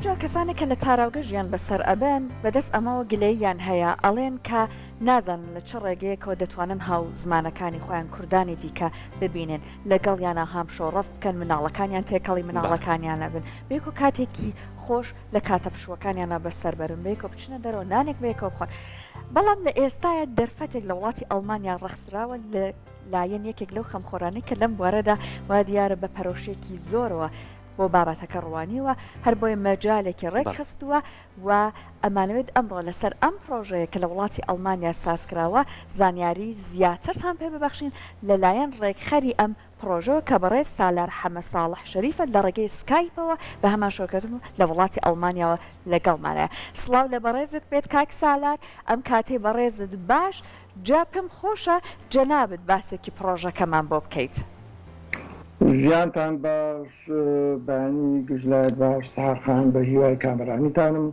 جا کەسانێک کە لە تاراوگە ژیان بەسەر ئەبەن بەدەست ئەمەوە گلەییان هەیە ئەڵێن کە نازانن لە چ ڕێگەیەکەوە دەتوانن هاو زمانەکانی خۆیان کوردانی دیکە ببینن لەگەڵیانا هامشۆڕەف بکەن مناڵەکانیان تێکەڵی مناڵەکانیان ئەبن بێکۆ کاتێکی خۆش لە کاتە پشووەکانیانا بەسەر بەرن بەیەکەوە بچنە دەرەوە نانێک بەیەکەوە بخۆن بەڵام لە ئێستایا دەرفەتێک لە وڵاتی ئەڵمانیا ڕەخسراوە لە لایەن یەکێک لەو خەمخۆرانەی کە لەم بوارەدا وا دیارە بە پەرۆشێکی زۆرەوە بۆ بابەتەکە ڕوانیوە، هەر بۆیە مەجالێکی ڕێکخستووە و ئەمانەوێت ئەمڕۆ لەسەر ئەم پڕۆژەیە کە لە وڵاتی ئەڵمانیا سازکراوە زانیاری زیاترتان پێ ببەخشین لەلایەن ڕێکخەری ئەم پڕۆژەوە کە بەڕێز سالار حەمە ساڵح شەریفە لە ڕێگەی سکایپەوە بە هەمان شێوە لە وڵاتی ئەڵمانیاوە لەگەڵمانە. سڵاو لە بەڕێزت بێت کاک سالار، ئەم کاتەی بەڕێزت باش، جا پێم خۆشە جەنابت باسێکی پڕۆژەکەمان بۆ بکەیت. ژیانتان باش بەیانی گشت لایەک باش سەحەر خان بە هیوای کامەرانیتانم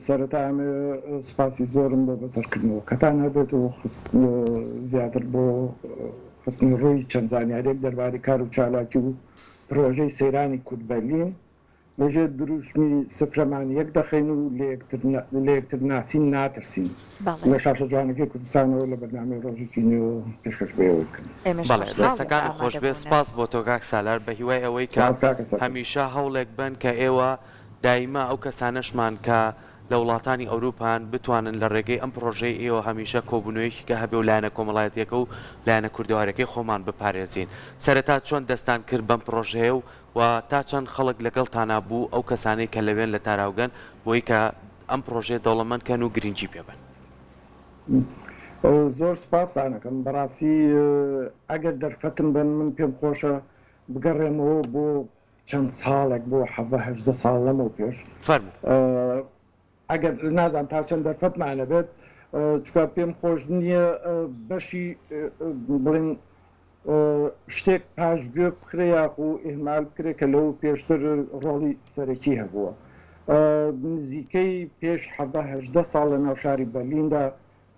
سەرەتا ئەمەوێ سوپاسی زۆرم بۆ بەسەرکردنەوەکەتان هەبێت و زیاتر بۆ خستنە ڕووی چەند زانیاریەک دەربارەی کار و چالاکی و پرۆژەی سەیرانی کورد بەرلین لەژێر دروشمی سفرەمان یەک دەخەین و لە یەکترناسین ناترسین لە شاشە جوانەکەی کوردستانەوە لە بەرنامەی ڕۆژێکی نوێوە پێشکەش بە ئێوەی بکەم. ئێمەش بەڵێ خۆشحاڵین بە دەستەکانت خۆش بێ ئامادەبوونت. سپاس بۆ تۆ کاک سالار بە هیوای ئەوەی کە سپاس کاکە سەرکەوتوو. هەمیشە هەوڵێک بەن کە ئێوە دایمە ئەو کەسانەشمان کە لە وڵاتانی ئەوروپان بتوانن لە ڕێگەی ئەم پڕۆژەی ئێوە هەمیشە کۆبوونەوەیەکی کە هەبێ و لایەنە کۆمەڵایەتیەکە و لایەنە کوردەواریەکەی خۆمان بپارێزین. سەرەتا چۆن دەستان کرد بەم پڕۆژەیە و و تا چەند خەڵک لەگەڵتانا بوو ئەو کەسانەی کە لەوێن لە تاراوگەن بۆی کە ئەم پڕۆژەیە دەوڵەمەند کەن و گرنگی پێ بەن؟ زۆر سوپاستان ئەکەم بەڕاستی ئەگەر دەرفەتم بەن من پێم خۆشە بگەڕێمەوە بۆ چەند ساڵێک بۆ 17 18 ساڵ لەمەو پێش فەرموو. ئەگەر نازانم تا چەند دەرفەتمان هەبێت چونکە پێم خۆش نییە بەشی بڵێن شتێک پاشگوێ بخرێ یاخو ئیهمال بکرێ کە لەو پێشتر ڕۆڵی سەرەکی هەبووە. نزیکەی پێش حەڤدە هەژدە ساڵ لە ناو شاری بەرلیندا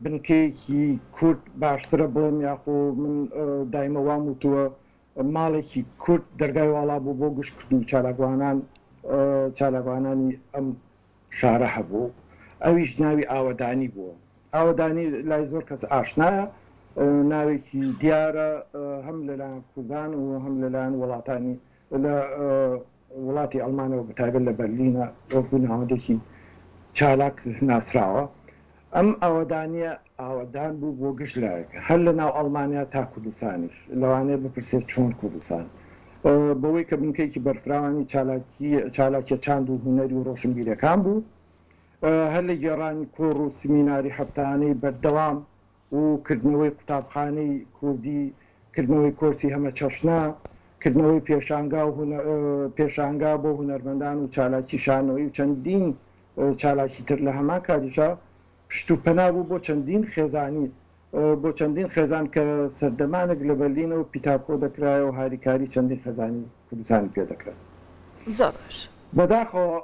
بنکەیەکی کورد باشترە بڵێم یاخو من دایمە وام وتووە ماڵێکی کورد دەرگای واڵا بوو بۆ گشت کورد و چالاکوانان چالاکوانانی ئەم شارە هەبوو ئەویش ناوی ئاوەدانی بووە. ئاوەدانی لای زۆر کەس ئاشنایە، ناوێکی دیارە هەم لەلایەن کوردان و هەم لەلایەن وڵاتانی لە وڵاتی ئەڵمانەوە بەتایبەت لە بەرلینە وەکوو ناوەندێکی چالاک ناسراوە. ئەم ئاوەدانییە ئاوەدان بوو بۆ گشت لایەک، هەر لە ناو ئەڵمانیا تا کوردستانیش. لەوانەیە بپرسێت چۆن کوردستان؟ بەوەی کە بنکەیەکی بەرفراوانی چالاکی چالاکیە چاند و هونەری و ڕۆشنبیریەکان بوو، هەر لە گێڕانی کۆڕ و سمیناری هەفتانەی بەردەوام و کردنەوەی قوتابخانەی کوردی، کردنەوەی کۆرسی هەمەچەشنە، کردنەوەی پێشانگا و پێشانگا بۆ هونەرمەندان و چالاکی شانۆیی و چەندین چالاکی تر لە هەمان کاتیشا پشت و پەنا بوو بۆ چەندین خێزانی بۆ چەندین خێزان کە سەردەمانێک لە بەرلینەوە پیتاکۆ دەکرایەوە هاریکاری چەندین خێزانی کوردستانی پێ دەکرا. زۆر باش. بەداخەوە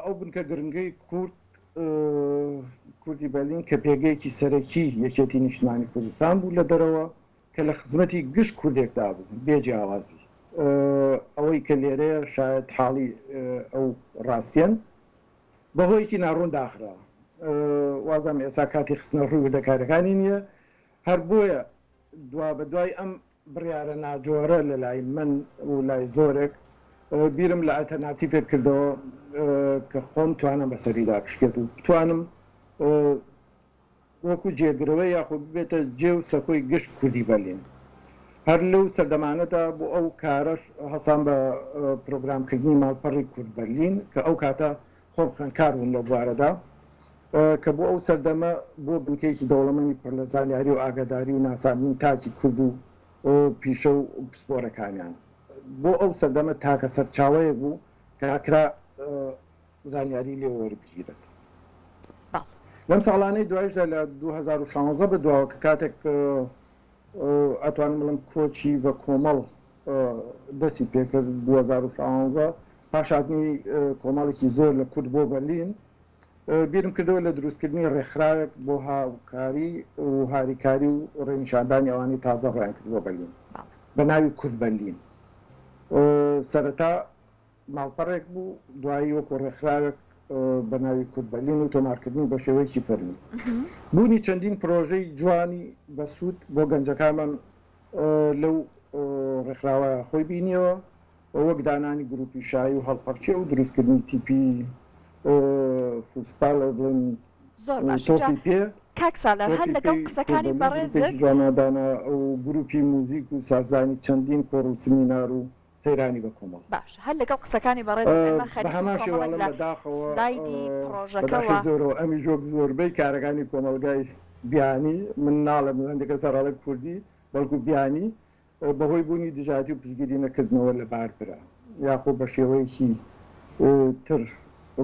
ئەو بنکە گرنگەی کورد کوردی بەرلین کە پێگەیەکی سەرەکی یەکێتی نیشتمانی کوردستان بوو لە دەرەوە کە لە خزمەتی گشت کوردێکدا بوو بێ جیاوازی ئەوەی کە لێرەیە شایەد حاڵی ئەو ڕاستیەن بە هۆیەکی ناڕوون داخرا. وازانم ئێستا کاتی خستنە ڕووی وردەکاریەکانی نییە. هەر بۆیە دوابەدوای ئەم بڕیارە ناجۆرە لە لای من و لای زۆرێک بیرم لە ئەلتەرناتیڤێک کردەوە کە خۆم توانم بەسەریدا بشکێت و بتوانم وەکو جێگرەوە یاخود ببێتە جێ و سەکۆی گشت کوردی بەرلین. هەر لەو سەردەمانەدا بۆ ئەو کارەش هەڵسام بە پرۆگرامکردنی ماڵپەڕی کورد بەرلین کە ئەو کاتە خۆم خوێندکار بووم لەو بوارەدا کە بۆ ئەو سەردەمە بۆ بنکەیەکی دەوڵەمەنی پڕ لە زانیاری و ئاگاداری و ناساندنی تاکی کورد و پیشە و پسپۆرەکانیان بۆ ئەو سەردەمە تاکە سەرچاوەیەک بوو کە ئەکرا زانیاری لێ وەربگیرێت. لەم ساڵانەی دوایشدا لە 2016 بە دواوە کە کاتێک ئەتوانم بڵێم کۆچی بە کۆمەڵ دەستی پێکرد 2016 پاش هاتنی کۆمەڵێکی زۆر لە کورد بۆ بەرلین بیرم کردەوە لە دروستکردنی ڕێکخراوێک بۆ هاوکاری و هاریکاری و ڕێنیشاندانی ئەوانەی تازە ڕویان کرد بۆ بەرلین بە ناوی کورد بەرلین سەرەتا. ماڵپەڕێک بوو، دوایی وەکو ڕێکخراوێک بە ناوی کوردبەرلین و تۆمارکردنی بە شێوەیەکی فەرمی. بوونی چەندین پرۆژەی جوانی بەسوود بۆ گەنجەکانمان لەو ڕێکخراوە خۆی بینیەوە، وەک دانانی گروپی شایی و هەڵپەڕکێ و دروستکردنی تیپی فوسپال ئەو بڵێن زۆر باشە جا تۆپی پێ کاک سالار هەر تۆپی لەگەڵ پێی قسەکانی کوردبەرلین بەڕێزت گروپێکی جوانمان دانا و گروپی موزیک و سازدانی چەندین کۆڕ و سمینار و سەیرانی بە کۆمەڵ. باشە هەر لەگەڵ قسەکانی بەڕێزت ئێمە بە خەریکین هەمان شێوە کۆمەڵێک ئەڵێم لە بە داخەوە سلایدی بە داخی پڕۆژەکەوە. زۆرەوە ئەمیش وەک زۆربەی کارەکانی کۆمەڵگای بیانی، من ناڵێم هەندێک کەس هەر ئەڵێ کوردی، بەڵکو بیانی، بەهۆی بوونی دژایەتی و پشتگیری نەکردنەوە لەبار برا، یاخۆ بە شێوەیەکی تر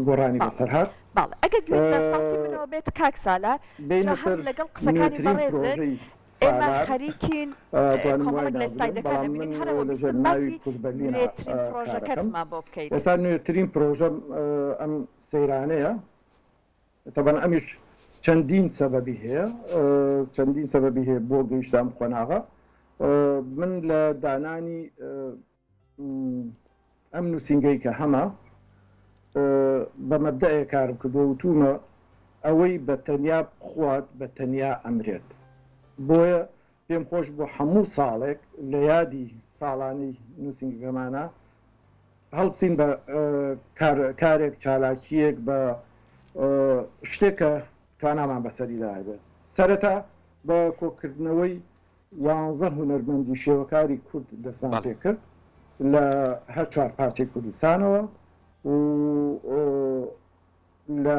گۆڕانی بەڵێ بەسەر هات. بەڵێ ئەگەر گوێت لە سەوتی منەوە بێت کاک سالار جا بێینە هەر سەر لەگەڵ قسەکانی نوێترین بەڕێزت پرۆژەی ئێمە سالار، خەریکین ئەتوانم وای کۆمەڵێک لە ناو بنێم، سلایدەکان بەڵام ئەبینین من هەر ئەوە لەژێر بیستم ناوی باسی کوردبەرلینە نوێترین کارەکەم. پرۆژەکەتمان بۆ بکەیت. ئێستا نوێترین پرۆژەم ئەم سەیرانەیە، تەبعەن ئەمیش چەندین سەبەبی هەیە، چەندین سەبەبی هەیە بۆ گەیشتە ئەم قۆناغە. من لە دانانی ئەم نووسینگەی کە هەمە بە مەبدەئێک کارم کردووە وتوومە ئەوەی بە تەنیا بخوات بە تەنیا ئەمرێت. بۆیە پێم خۆش بوو هەموو ساڵێک لە یادی ساڵانەی نووسینگەکەمانا هەڵبسین بە کارێک، چالاکییەک، بە شتێک کە توانامان بەسەریدا هەبێت. سەرەتا بە کۆکردنەوەی یانزە هونەرمەندی شێوەکاری کورد دەستمان بەڵێ. پێکرد لە هەر چوار پارچەی کوردستانەوە و لە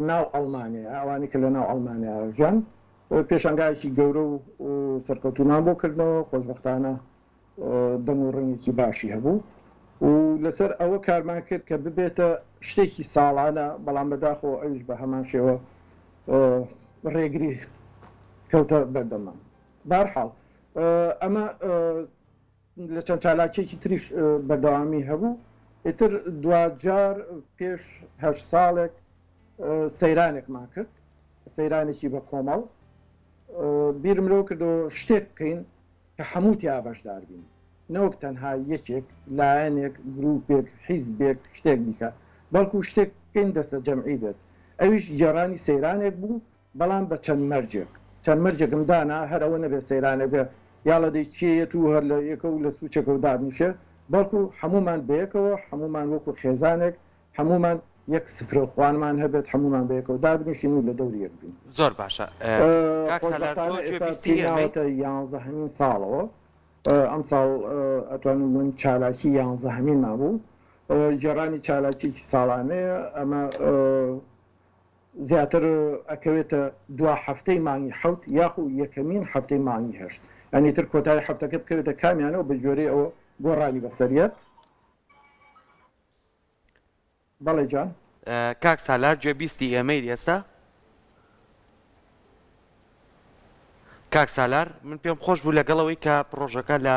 ناو ئەڵمانیا، ئەوانەی کە لە ناو ئەڵمانیا ژیان، پێشانگایەکی گەورە و سەرکەوتوومان بۆ کردنەوە، خۆشبەختانە دەنگ و ڕەنگێکی باشی هەبوو و لەسەر ئەوە کارمان کرد کە ببێتە شتێکی ساڵانە، بەڵام بەداخەوە ئەویش بە هەمان شێوە ڕێگری کەوتە بەردەممان. بەهەرحاڵ ئەمە لە چەند چالاکیەکی تریش بەردەوامی هەبوو، ئیتر دواجار پێش هەشت ساڵێک سەیرانێکمان کرد، سەیرانێکی بە کۆمەڵ، بیرم لەوە کردەوە شتێک بکەین کە هەموو تیا بەشدار بین، نەوەک تەنها یەکێک، لایەنێک، گروپێک، حیزبێک شتێک بیکا، بەڵکو شتێک بکەین دەستەجەمعی بێت، ئەویش گێڕانی سەیرانێک بوو بەڵام بە چەند مەرجێک. چەند مەرجێکم دانا، هەر ئەوە نەبێت سەیرانێک بێ یاڵە دەی کێ یەت و هەر لە یەکە و لە سوچێکەوە دابنیشێ، بەڵکو هەموومان بەیەکەوە، هەموومان وەکو خێزانێک، هەموومان یەک سفرە و خوانمان هەبێت، هەموومان بەیەکەوە دابنیشین و لە دەوری یەک بین. زۆر باشە کاک سالار تۆ خۆشبەختانە ئێستا گوێبیستی پێی ئێمەیت؟ ناوەتە یانزەهەمین ساڵەوە، ئەمساڵ ئەتوانم بڵێم چالاکی یانزەهەمینمان بوو، گێڕانی چالاکیەکی ساڵانەیە، ئەمە زیاتر ئەکەوێتە دوا هەفتەی مانگی حەوت یاخو یەکەمین هەفتەی مانگی هەشت یانی تر کۆتایی هەفتەکە بکەوێتە کامیانەوە بە گوێرەی ئەوە گۆڕانی بەسەر یەت. بەڵێ جان. کاک سالار گوێ بیستی ئێمەیت ئێستا؟ کاک سالار من پێم خۆش بوو لەگەڵ ئەوەی کە پڕۆژەکە لە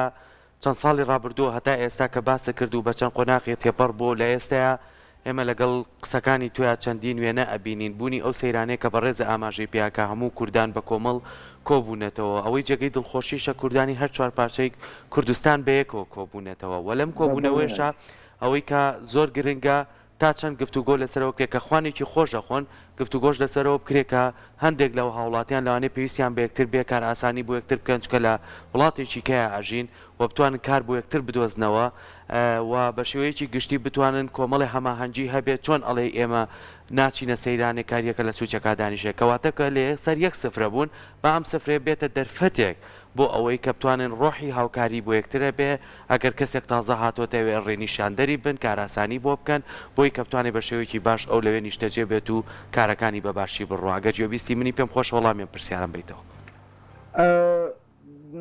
چەند ساڵی ڕابردووە هەتا ئێستا کە باست کرد و بە چەند قۆناغێ تێپەڕ بووە و لە ئێستایا ئێمە لەگەڵ قسەکانی تۆیا چەندین وێنە ئەبینین بوونی ئەو سەیرانەیە کە بەڕێزە ئاماژەی پیا کە هەموو کوردان بە کۆمەڵ کۆبوونەتەوە ئەوەی جێگەی دڵخۆشیشە کوردانی هەر چوارپارچەی کوردستان بەیەکەوە کۆبوونەتەوە وە لەم بە کۆبوونەوەیشا دڵنیایش. ئەوەی کە زۆر گرنگە تا چەند گفتوگۆ لەسەرەوە بکرێت کە خوانێکی خۆش ئەخۆن، گفتوگۆش لەسەرەوە بکرێت کە هەندێک لە هاوڵاتیان لەوانەیە پێویستیان بە یەکتر بێ کارئاسانی بۆ یەکتر بکەن چونکە لە وڵاتێکی کەیا ئەژین و بتوانن کار بۆ یەکتر بدۆزنەوە و بە شێوەیەکی گشتی بتوانن کۆمەڵێ هەماهەنگی هەبێت چۆن ئەڵێی ئێمە ناچینە سەیرانێک کاریەکە لە سوچەکا دانیشێ کەواتە کە لە سەر یەک سفرە بوون با ئەم سفرەیە بێتە دەرفەتێک بۆ ئەوەی کە بتوانن ڕۆحی هاوکاری بۆ یەکتر هەبێ، ئەگەر کەسێک تازە هاتۆتە ئەوێ ڕێنیشاندەری بن، کارئاسانی بۆ بکەن، بۆی کە بتوانێ بە شێوەیەکی باش ئەو لەوێ نیشتەجێ بێت و کارەکانی بە باشی بڕوا. گەر گوێبیستی منی پێم خۆشە وەڵامی ئەم پرسیارەم بەیتەوە.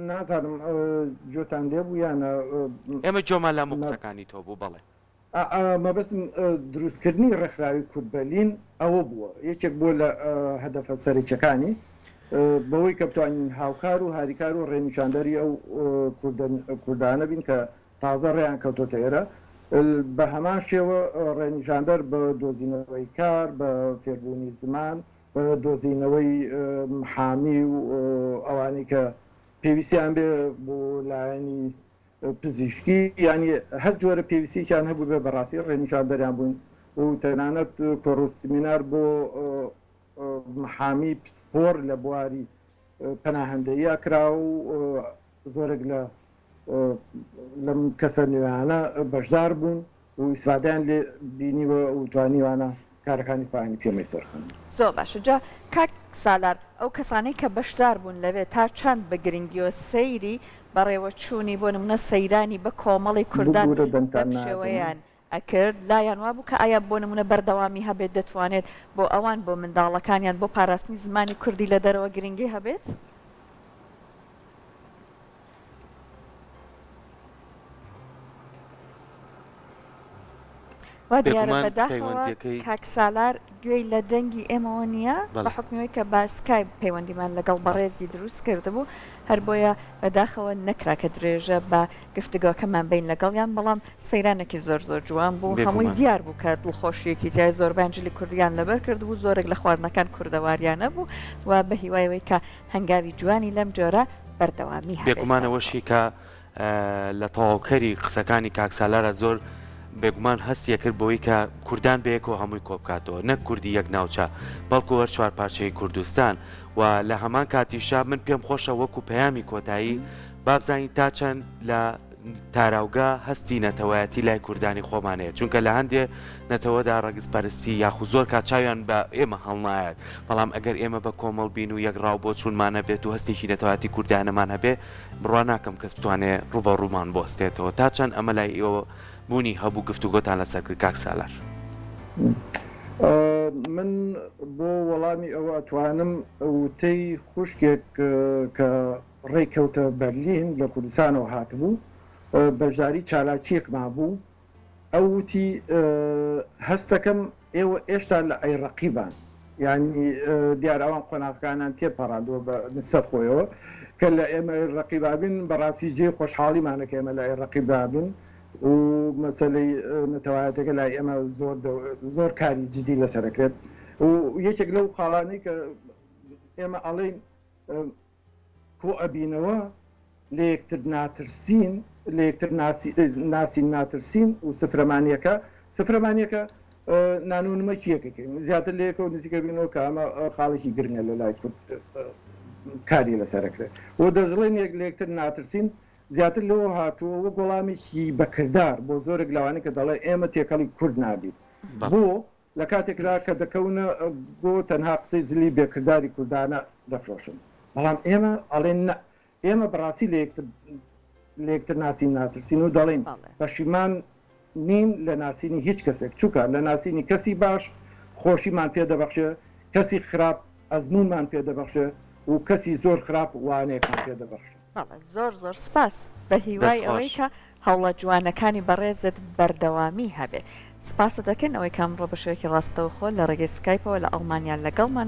نازانم گوێتان لێ بوو یان نا. ئێمە گوێمان لە هەموو قسەکانی تۆ بوو، بەڵێ. مەبەستم دروستکردنی ڕێکخراوی کوردبەرلین ئەوە بووە، یەکێک بووە لە هەدەفە سەرەکیەکانی، بەوەی کە بتوانین هاوکار و هاریکار و ڕێنیشاندەری ئەو کوردانە بین کە تازە ڕێیان کەوتۆتە ئێرە، بە هەمان شێوە ڕێنیشاندەر بە دۆزینەوەی کار، بە فێربوونی زمان، بە دۆزینەوەی محامی و ئەوانەی کە پێویستیان بێ بۆ لایەنی. پزیشکی یانی هەر جۆرە پێویستیەکیان هەبووبێ بەڕاستی ڕێنیشاندەریان بووین و تەنانەت کۆڕ و سمینار بۆ محامی پسپۆر لە بواری پەناهەندەییا کرا و زۆرێک لە لەم کەسە نوێیانە بەشدار بوون و ئیسفادەیان لێ بینیوە و توانیوانە کارەکانی خۆیانی پێ مەیسەر بکەن. زۆر باشە جا کاک سالار ئەو کەسانەی کە بەشدار بوون لەوێ تا چەند بە گرنگیەوە سەیری بەڕێوەچوونی بۆ نمونە سەیرانی بە کۆمەڵی کوردان ببورە دەنگتان بەم نایەتە من. شێوەیەیان ئەکرد لایان وابوو کە ئایا بۆ نمونە بەردەوامی هەبێت دەتوانێت بۆ ئەوان بۆ منداڵەکانیان بۆ پاراستنی زمانی کوردی لە دەرەوە گرنگی هەبێت؟ وا دیارە بێگومان بەداخەوە پەیوەندیەکەی. کاک سالار گوێی لە دەنگی ئێمەوە نییە بە بەڵێ. حوکمی ئەوەی کە بە سکایپ پەیوەندیمان لەگەڵ بەڵێ. بەڕێزی دروست کردبوو هەر بۆیە بەداخەوە نەکرا کە درێژە بە گفتوگۆکەمان بەین لەگەڵیان بەڵام سەیرانێکی زۆر زۆر جوان بوو هەمووی بێگومان. دیار بوو کە دڵخۆشیەکی تیایە زۆربەیان جلی کوردیان لەبەر کردبوو زۆرێک لە خواردنەکان کوردەواریانە بوو و بە هیوای ئەوەی کە هەنگاوی جوانی لەم جۆرە بەردەوامی هەبێ بێگومان سەرکەوتن. ئەوەشی کە لە تەواوکەری قسەکانی کاک سالارە زۆر بێگومان هەستی ئەکرد بەوەی کە کوردان بەیەکەوە هەمووی کۆبکاتەوە نەک کوردی یەک ناوچە بەڵکو هەر چوارپارچەی کوردستان و لە هەمان کاتیشا من پێم خۆشە وەکو پەیامی کۆتایی بابزانین تا چەند لە تاراوگە هەستی نەتەوایەتی لای کوردانی خۆمان هەیە چونکە لە هەندێ نەتەوەدا ڕەگزپەرستی یاخو زۆر کات چاویان بە ئێمە هەڵنایەت بەڵام ئەگەر ئێمە بە کۆمەڵ بین و یەک ڕاو بۆچوونمان هەبێت و هەستێکی نەتەوایەتی کوردانەمان هەبێ بڕوا ناکەم کەس بتوانێ ڕووبەڕوومان بوەستێتەوە تا چەند ئەمە لای ئێوە بوونی هەبوو گفتوگۆتان لەسەر کرد کاک سالار؟ من بۆ وەڵامی ئەوە ئەتوانم وتەی خوشکێک کە ڕێی کەوتە بەرلین لە کوردستانەوە هاتبوو بەشداری چالاکیەکمان بوو ئەو وتی هەستەکەم ئێوە ئێشتا لە ئەی ڕەقیبان یانی دیارە ئەوان قۆناغەکانیان تێپەڕاندووە بە نسبەت خۆیەوە کە لە ئێمە ئەی ڕەقیبا بین بەڕاستی جێی خۆشحاڵیمانە کە ئێمە لە ئەی ڕەقیبا بین و مەسەلەی نەتەوایەتەکە لای ئێمە زۆر زۆر کاری جدی لەسەر ئەکرێت و یەکێک لەو خاڵانەی کە ئێمە ئەڵێین کۆئەبینەوە، لەیەکتر ناترسین، لەیەکتر ناسین ناترسین و سفرەمانیەکە، سفرەمانیەکە نان و نمەکی یەکەکەین زیاتر لەیەکەوە نزیک ئەبینەوە کە ئەمە خاڵێکی گرنگە لەلای کورد کاری لەسەر ئەکرێت و دەشڵێن لەیەکتر ناترسین زیاتر لەوە هاتووە وەک وەڵامێکی بەکردار بۆ زۆرێک لەوانەی کە دەڵێن ئێمە تێکەڵی کورد نابین بۆ لە کاتێکدا کە دەکەونە گۆ تەنها قسەی زلی بێ کرداری کوردانە دەفرۆشن بەڵام ئێمە ئەڵێن نە ئێمە بەڕاستی لە یەکتر لە یەکتر ناسین ناترسین و دەڵێین پەشیمان نین لە ناسینی هیچ کەسێک چونکە لە ناسینی کەسی باش خۆشیمان پێ دەبەخشێ کەسی خراپ ئەزموونمان پێ دەبەخشێ و کەسی زۆر خراپ وانەیەکمان پێ دەبەخشێ. بەڵێ زۆر زۆر سپاس بە هیوای دەست ئەوەی خۆش. کە هەوڵە جوانەکانی بەڕێزت بەردەوامی هەبێت. سپاست دەکەین ئەوەی کە ئەمڕۆ بە شێوەیەکی ڕاستەوخۆ لە ڕێگەی سکایپەوە لە ئەڵمانیا لەگەڵمان.